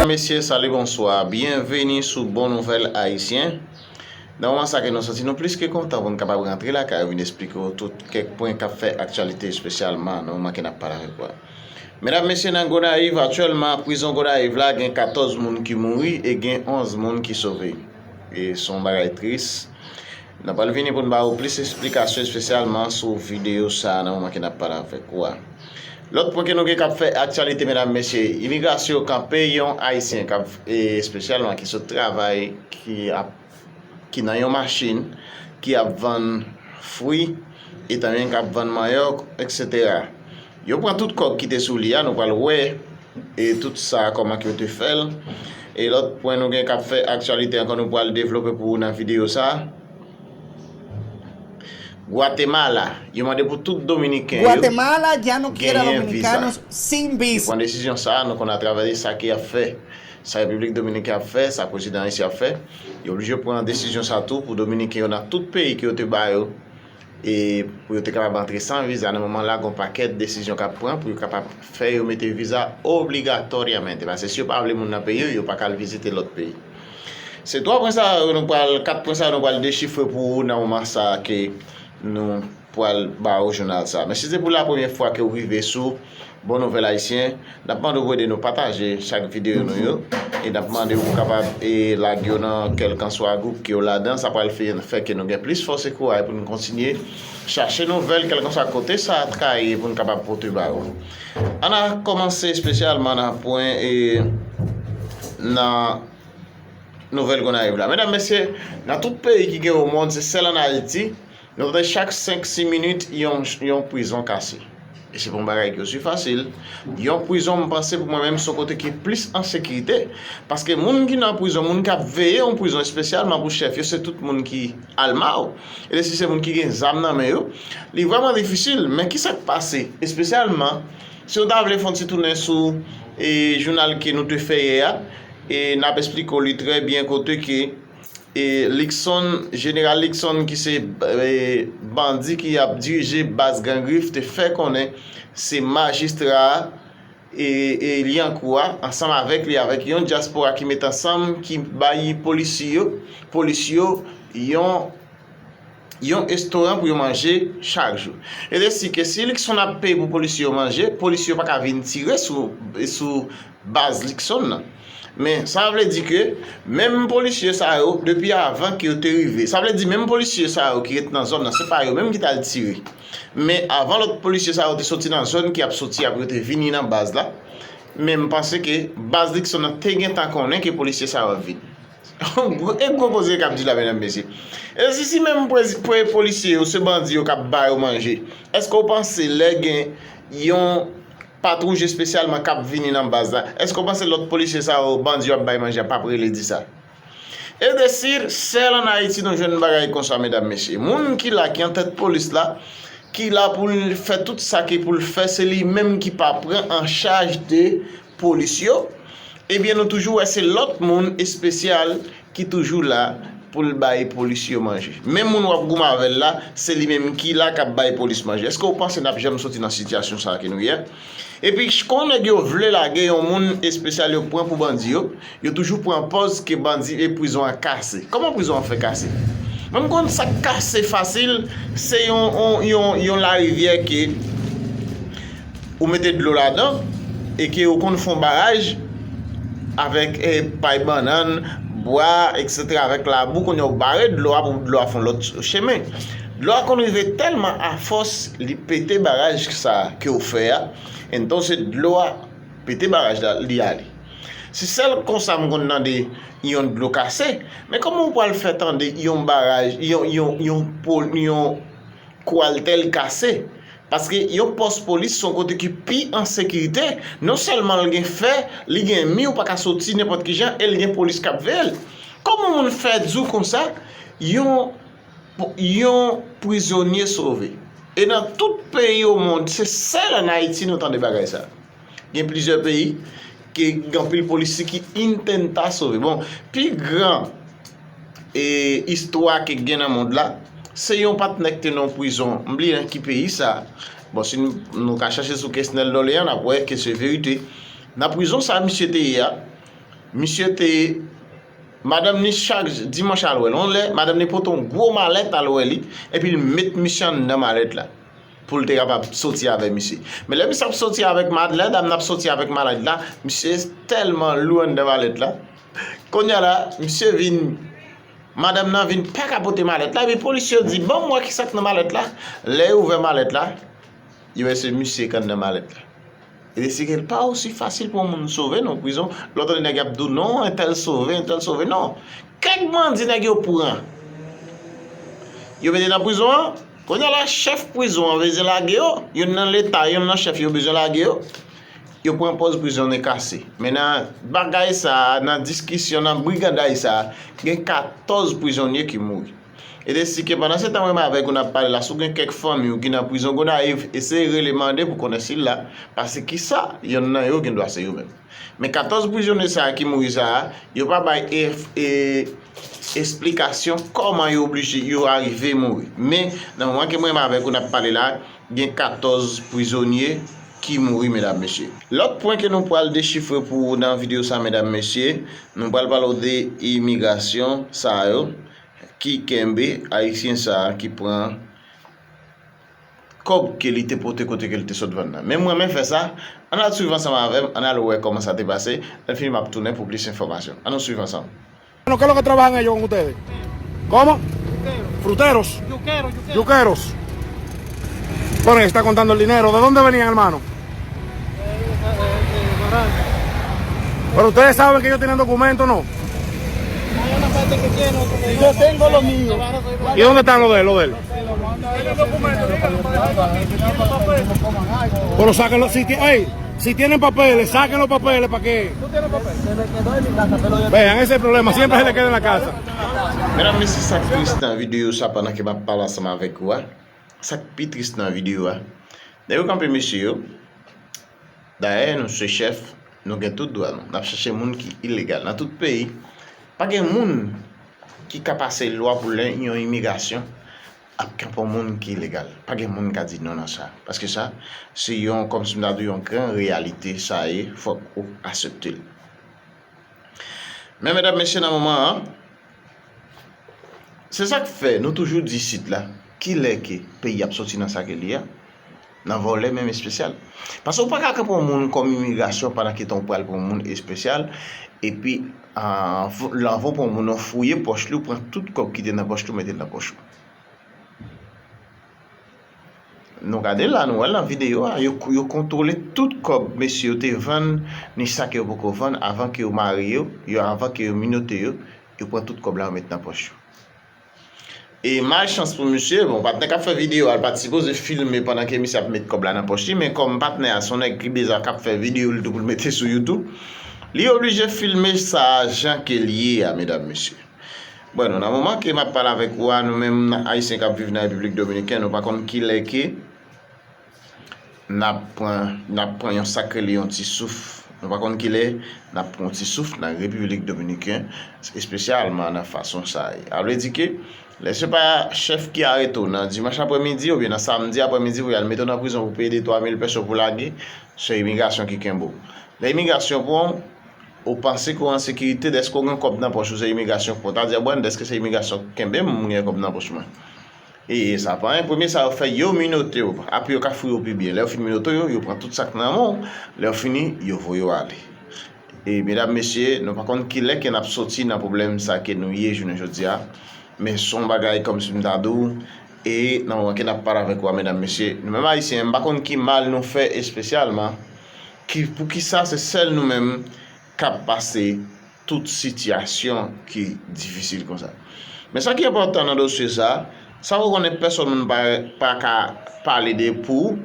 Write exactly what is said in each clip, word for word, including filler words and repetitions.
Mesye, salut, bonswa. Byenveni sou Bon Nouvèl Ayisyen. Nan moman sa ke nou santi nou plis ke kontan pou n kapab rantre lakay ou vin eksplike w tout kèk pwen k ap fè aktyalite, espesyalman nan moman ke n ap pale avèk ou a. Medam, mesye, nan Gonayiv, aktyèlman, prizon Gonayiv la, gen katòz moun ki mouri e gen onz moun ki sove. E se yon bagay tris. N ap al vini pou n ba ou plis eksplikasyon, espesyalman sou videyo sa a nan moman ke n ap pale avèk ou a. Lòt pwen ke nou gen k ap fè aktyalite, medam, mesye, imigrasyon kanpe yon Ayisyen k ap, e, espesyalman ki sot travay, ki ap, ki nan yon machin, ki ap vann fwi, etanyen k ap vann manyòk, etsetera. Yo pran tout kòb ki te sou li a, nou pral wè, e, tout sa, kòman ke yo te fè l. E lòt pwen nou gen k ap fè aktyalite ankò, nou pral devlope pou ou nan videyo sa a. Gwatemala, yo mande pou tout Dominiken yo Guatemala ya no quiere a genyen viza. Dominicanos sin Yo visa. Pran desizyon sa a, nou konn atravè sa ke y ap fè, sa Repiblik Dominiken ap fè, sa prezidan ayisyen ap fè. Yo oblije pran desizyon sa tou pou Dominiken yo nan tout peyi ke yo te ba yo, e pou yo te kapab antre san viza. Nan moman la, gon pakèt desizyon k ap pran pou yo kapab fè yo mete viza obligatoryamente. Paske si yo pa vle moun nan peyi yo, yo pa ka al vizite lòt peyi. Se twa pwen sa yo nou pral, kat pwen sa yo nou pral dechifre pou ou nan moman sa a ke nou pral ba ou jounal sa. Men si se pou la premyè fwa ke w rive sou Bon Nouvèl Ayisyen, n ap mande w pou ede nou pataje chak videyo nou yo. E n ap mande w pou kapab, e, lage yo nan kèlkanswa gwoup ke w ladan. Sa pral fè, fè ke nou gen plis fòs e kouraj pou nou kontinye chache nouvèl, kèlkanswa kote sa a ye, pou n kapab pote ba ou. Ann a kòmanse espesyalman nan pwen, e, nan Nouvèl Gonayiv la. Medam, mesye, nan tout peyi ki gen o mond, se sèl ann Ayiti, nou tande chak senk, sis minit, yon, yon prizon kase. E se pa yon bagay ki osi fasil. Yon prizon, m panse, pou mwen menm, se yon kote ki plis an sekirite. Paske moun ki nan prizon, moun k ap veye yon prizon, espesyalman pou chèf yo, se tout moun ki almaw. E si se moun ki gen zam nan men yo, li vrèman difisil. Men ki sa k pase? Espesyalman, si w ta vle fè yon ti tounen sou, e, jounal ke nou te fè yè a, e n ap esplike w li trè byen kote ke, e, Luckson, Jeneral Luckson ki se, e, bandi ki ap dirije baz Gran Grif te fè konnen se majistra a, e, e, Lyankou a, ansanm avèk li, avèk yon dyaspora ki met ansanm, ki bay polisye yo, polis yo, yon yon estoran pou yo manje chak jou. E de si ke si Luckson ap peye pou polisye yo manje, polisye yo pa ka vin tire sou, sou baz Luckson nan. Men sa vle di ke menm polisye sa yo, depi avan ke yo te rive, sa vle di menm polisye sa yo ki ret nan zòn nan, se pa yo menm ki t al tire. Men avan lòt polisye sa yo te soti nan zòn ki ap soti, apre yo te vini nan baz la, men m panse ke baz Luckson nan te gentan konnen ke polisye sa yo ap vin. E gwo koze k ap di la, medam, mesye. E si, si menm prezi-, pre-, polisye yo, se bandi yo k ap ba yo manje, èske w panse lè gen yon patwouj espesyalman k ap vini nan baz la, èske w panse lòt polisye sa yo, bandi yo ap bay manje a, p ap rele di sa? E de si, sèl ann Ayiti nou jwenn bagay konsa, medam, mesye. Moun ki la, ki an tèt polis la, ki la pou l fè tout sa ki pou l fè, se li menm ki pa pran an chaj de polis yo, ebyen, nou toujou wè se lòt moun espesyal ki toujou la pou l bay polis yo manje. Menm moun w ap goumen avè l la, se li menm ki la k ap bay polis manje. Èske w panse n ap janm soti nan sitiyasyon sa a ke nou ye? Epi, kon nèg yo vle lage yon moun espesyal yo pran pou bandi yo, yo toujou pran pòz ke bandi e prizon an kase. Kòman prizon an fè kase? Mwen, m konn sa k kase fasil, se yon, yon, yon, yon larivyè ke ou mete dlo ladan e ke ou konn fè yon baraj avèk, eh, pay bannann, bwa, etsetera, avèk labou, kounye a ou bare dlo a pou dlo a fè yon lòt chemen. Dlo a konn rive tèlman afòs, li pete baraj sa a ke ou fè a, entonse dlo a pete baraj la, li ale. Se sèl konsa m konn tande yon dlo kase, men kòman ou pral fè tande yon baraj, yon, yon, yon pol-, yon kwaltèl kase? Paske yon pòs polis se yon kote ki pi an sekirite. Non sèlman l gen fè, li gen mi, ou pa ka soti nenpòt ki jan, e l gen polis k ap veye l. Kòman moun fè di w konsa, yon, yon prizonye sove? E nan tout peyi o mond, se sèl ann Ayiti nou tande bagay sa. Gen plizyè peyi ke gen anpil polisye ki intenta sove. Bon, pi gran, e, istwa ke gen nan mond la, se yon patnè ki te nan prizon. M bliye nan ki peyi sa. Bon, si nou, nou ka chache sou Kesnel Dolean, n ap wè ke se verite. Nan prizon sa misye te ye a, Misye te, madanm ni chak dimanch al wè l. Yon lè, madanm ni pote yon gwo malèt al wè li, epi l met misye anndan malèt la pou l te kapab soti avè misye. Men lè misye ap soti avèk malèt, lè dam nan ap soti avèk malèt la, misye tèlman lou anndan malèt la. Kounye a la, misye vin, madanm nan vin pa ka pote malèt la, epi polisye yo di, "Ban m wè ki sa k nan malèt la." Lè yo ouvè malèt la, yo wè se misye k anndan malèt la. E te si ke l pa osi fasil pou yon moun sove nan prizon. Lè w tande nèg y ap di w, "Non, entèl sove, entèl sove." Non. Kèk bandi nèg yo pran. Yo mete nan prizon an. Kounye a la, chèf prizon an bezwen lage yo. Youn nan leta, youn nan chèf yo bezwen lage yo. Yo pran pòz prizonye kase. Men nan bagay sa a, nan diskisyon, nan briganday sa a, gen katòz prizonye ki mouri. E te si ke pandan se tan mwen avèk ou n ap pale la, si w gen kèk fanmi w ki nan prizon Gonayiv, eseye rele mande pou konnen si l la, paske kisa, yonn nan yo gen dwa se yo menm. Men katòz prizonye sa a ki mouri sa a, yo pa bay e, e, esplikasyon kòman yo oblije, yo arive mouri. Men nan moman ke mwen avèk ou n ap pale la, gen katòz prizonye ki mouri, medam, mesye. Lòt pwen ke nou pral dechifre pou ou nan videyo sa, medam, mesye, nou pral pale w de imigrasyon sa yo ki kenbe Ayisyen sa a ki pran kòb ke li te pote kote ke li te sot vann nan. Men mwen menm fè sa, ann al swiv ansanm avè m, ann al wè kòman sa te pase, lè fini m ap tounen pou plis enfòmasyon. Ann nou swiv ansanm. Bueno, ¿qué es lo que trabajan ellos con ustedes? ¿Cómo? Fruteros. Yuqueros. Bueno, está contando el dinero. ¿De dónde venían, hermano? Pero ustedes saben que ellos tienen documento, ¿no? Yo tengo lo mío. ¿Y dónde están lo de él, lo de él? Pero sáquenlo, si ti-, ey, si tienen papeles, saquen los papeles para que... Vean, ese es el problema, siempre se le queda en la casa. Medam, mesye, sa k tris nan videyo sa, pandan ke m ap pale ansanm avèk ou a, sa k pi tris nan videyo a, nèg yo kanpe mesye yo. Dayè, nou se chèf, nou gen tout dwa nou. N ap chèche moun ki ilegal. Nan tout peyi, pa gen moun ki ka pase lwa pou lè yon imigrasyon ap kanpe yon moun ki ilegal. Pa gen moun ka di non nan sa. Paske sa, se yon, kòmsi m ta di w, yon gran reyalite sa ye, fòk ou aksepte l. Men, medam, mesye, nan moman an, se sa k fè nou toujou di isit la, kilè ke peyi ap soti nan sa ke li a, nan vòlè menm espesyal. Paske ou pa ka kanpe yon moun kòm imigrasyon pandan ke tan ou pral pran yon moun espesyal, epi, a, lè w pran yon moun, ou fouye pòch li, ou pran tout kòb ki te nan pòch li, ou mete l nan pòch ou. Nou gade la, nou wè l nan videyo a, yo, yo kontwole tout kòb mesye yo te vann, ni sa ke yo poko vann, avan ke yo mare yo, yo, avan ke yo minote yo, yo pran tout kòb la, yo met nan pòch yo. E malchans pou misye, bon, patnè k ap fè videyo a, l pa t sipoze filme pandan ke misye ap met kòb la nan pòch li, men kòm patnè a se yon nèg ki bizar k ap fè videyo li tou pou l mete sou YouTube, li oblije filme sa jan ke l ye a, medam, mesye. Bon, nan moman ke m ap pale avèk ou a, nou menm Ayisyen k ap viv nan Repiblik Dominikèn, nou pa konn kilè ke n ap pran, n ap pran yon sa k rele yon ti souf. Nou pa konn kilè n ap pran yon ti souf nan Repiblik Dominikèn, espesyalman nan fason sa a ye. A vle di ke, lè se pa chèf ki arete w nan dimanch aprèmidi oubyen nan samdi aprèmidi pou y al mete w nan prizon pou peye de twa mil pèso pou lage, se imigrasyon ki kenbe w. Lè imigrasyon pran w, ou panse ke w an sekirite dèske w gen kòb nan pòch ou, se imigrasyon k pran w. Ta di, "A bon, dèske se imigrasyon k kenbe m, m gen kòb nan pòch mwen." E sa pa anyen, premye sa yo fè, yo minote w. Apre yo ka fouye w pi byen. Lè yo fin minote w, yo, yo pran tout sa k nan men w. Lè yo fini, yo voye w ale. E medam, mesye, nou pa konn kilè ke n ap soti nan pwoblèm sa ke nou ye jounen jodi a. Men se yon bagay kòmsi m ta di w, e nan moman ke n ap pale avèk ou a, medam, mesye, nou menm Ayisyen, m pa konn ki mal nou fè espesyalman, ki, poukisa se sèl nou menm k ap pase tout sitiyasyon ki difisil konsa. Men sa ki enpòtan nan dosye sa, sa w konnen pèsonn moun pa, pa ka pale de pou ou.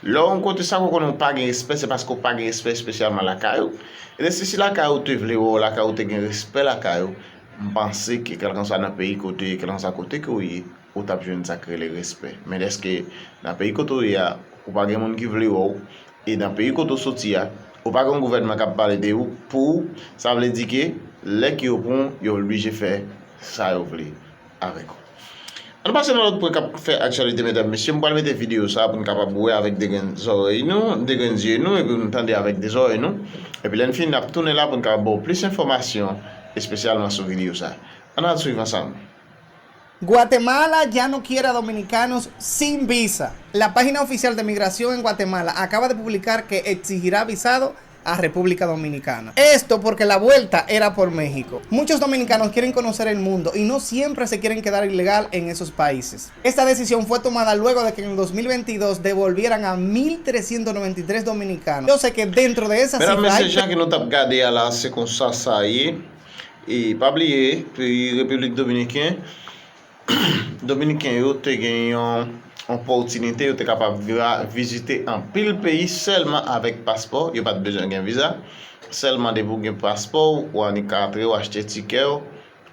Lè w yon kote sa w konnen w pa gen respè, se paske w pa gen respè espesyalman lakay ou. E si, si lakay ou te vle wè w, lakay ou te gen respè lakay ou, m panse ke kèlkanswa nan peyi kote, kèlkanswa kote ke w ye, ou t ap jwenn sa k rele respè. Men dèske nan peyi kote w ye a, ou pa gen moun ki vle wè w, e nan peyi kote w soti a, ou pa gen yon gouvènman k ap pale de ou, pou ou, sa vle di ke lè ke yo pran w, yo oblije fè sa yo vle avèk ou. Ann pase nan lòt pwen k ap fè aktyalite, medam, mesye. M pral mete videyo sa a pou n kapab wè avèk de grenn zòrèy nou, de grenn zye nou, epi pou n tande avèk de zòrèy nou. Epi lè n fini, n ap tounen la pou n kapab ba w plis enfòmasyon, espesyalman sou videyo sa a. Ann al swiv ansanm. Guatemala ya no quiere a dominicanos sin visa. La página oficial de migración en Guatemala acaba de publicar que exigirá visado a República Dominicana. Esto porque la vuelta era por México. Muchos dominicanos quieren conocer el mundo y no siempre se quieren quedar ilegal en esos países. Esta decisión fue tomada luego de que en el dos mil veintidós devolvieran a mil trescientos noventa y tres dominicanos. Yo sé que dentro de esa Medam, cifra mesye, hay jan ke nou t ap gade a la, se konsa sa ye. E pa bliye, peyi Repiblik Dominiken, Dominiken yo te gen yon opòtinite, yo te kapab vizite anpil peyi sèlman avèk paspò, yo pa t bezwen gen viza. Sèlman depi w gen paspò w, ou annik ka antre, ou achte tikè w,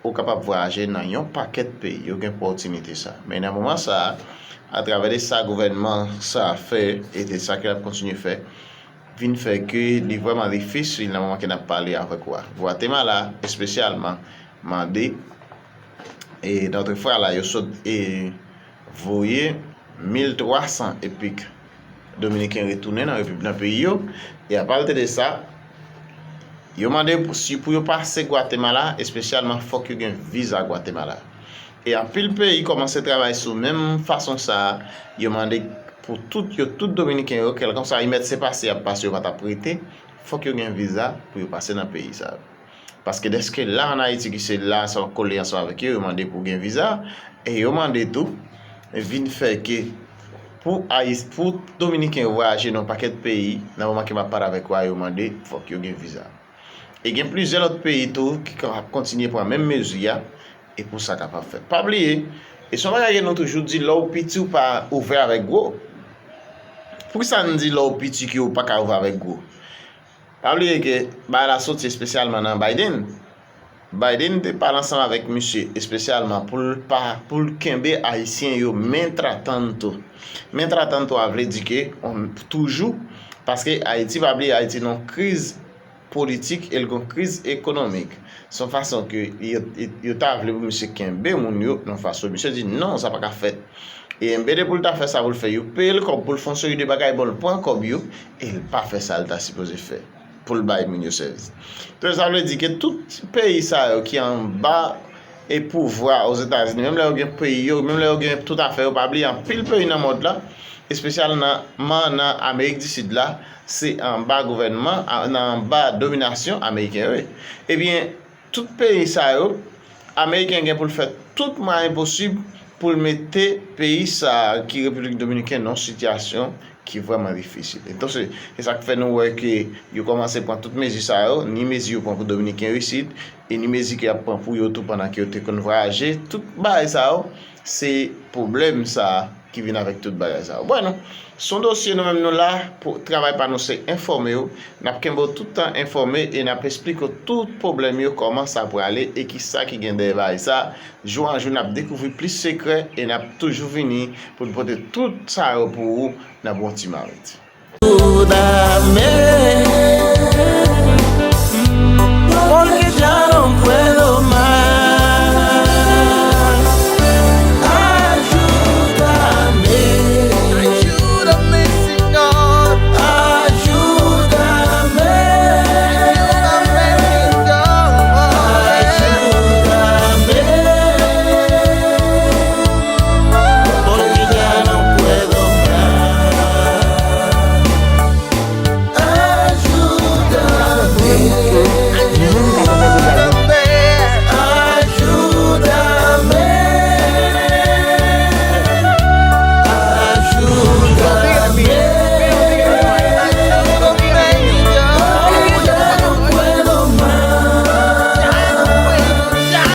ou kapab vwayaje nan yon pakèt peyi. Yo gen opòtinite sa. Men nan moman sa a, atravè de sa gouvènman sa a fè, e de sa ke l ap kontinye fè, vin fè ke li vrèman difisil nan moman ke n ap pale avèk ou a. Gwatemala, espesyalman, mande, e dòt fwa la, yo sot e voye mil twa san epik dominiken retounen nan repib-, nan peyi yo. E apalte de sa, yo mande pou, si, pou yo pase Gwatemala, espesyalman, fòk yo gen viza Gwatemala. E anpil peyi kòmanse travay sou menm fason sa a. Yo mande pou tout, yo tout dominiken yo, kèlkanswa imèt se pase y ap pase, yo pa t ap rete, fòk yo gen viza pou yo pase nan peyi sa yo. Paske dèske la ann Ayiti ki se la sa w kole ansanm avèk yo, yo mande pou gen viza, e yo mande tou vin fè ke pou Ayis-, pou dominiken yo vwayaje nan yon pakèt peyi, nan moman ke m ap pale avèk ou a, yo mande fòk yo gen viza. E gen plizyè lòt peyi tou ki ka ap kontinye pran menm mezi a, e pou sa kapab fèt. Pa bliye, e se yon bagay ke nou toujou di, lè w piti ou pa ouvè avèk gwo. Poukisa n di lè w piti ke ou pa ka ouvè avèk gwo? Pa bliye ke bagay la soti espesyalman nan Biden. Biden te pale ansanm avèk misye espesyalman pou l pa, pou l kenbe Ayisyen yo mientras tanto. Mientras tanto a vle di ke, on, toujou, paske Ayiti, pa bliye, Ayiti nan kriz politik e l gon kriz ekonomik. Se yon fason ke yo, yo ta vle pou misye kenbe moun yo nan fason. Misye di non, sa pa ka fèt. E enben depi l ta fè sa pou l fè yo peye l kòb pou l fè yon seri de bagay, bon, l pran kòb yo e l pa fè sa l ta sipoze fè pou l bay moun yo sèvis. Donk sa vle di ke tout peyi sa yo ki anba e pouvwa Ozetazini, menm lè yo gen peyi yo, menm lè yo gen tout afè yo, pa bliye anpil peyi nan mond la, espesyalman nan Amerik di Sid la, se anba gouvènman, nan anba dominasyon ameriken yo ye. Ebyen, tout peyi sa yo, ameriken gen pou l fè tout mwayen posib pou l mete peyi sa a ki Repiblik Dominiken nan yon sitiyasyon ki vrèman difisil. Entonse, se sa k fè nou wè ke yo kòmanse pran tout mezi sa yo, ni mezi yo pran pou Dominiken yo isit, e ni mezi ke y ap pran pou yo tou pandan ke yo te konn vwayaje. Tout bagay sa yo, se pwoblèm sa a ki vin avèk tout bagay sa yo. Bon, se yon dosye nou menm nou la pou travay pa nou se enfòme w. N ap kenbe w tout tan enfòme e n ap esplike w tout pwoblèm yo, kòman sa prale e kisa ki gen dèyè bagay sa. Jou an jou, n ap dekouvri plis sekrè e n ap toujou vini pou n pote tout sa yo pou ou nan bon ti marit.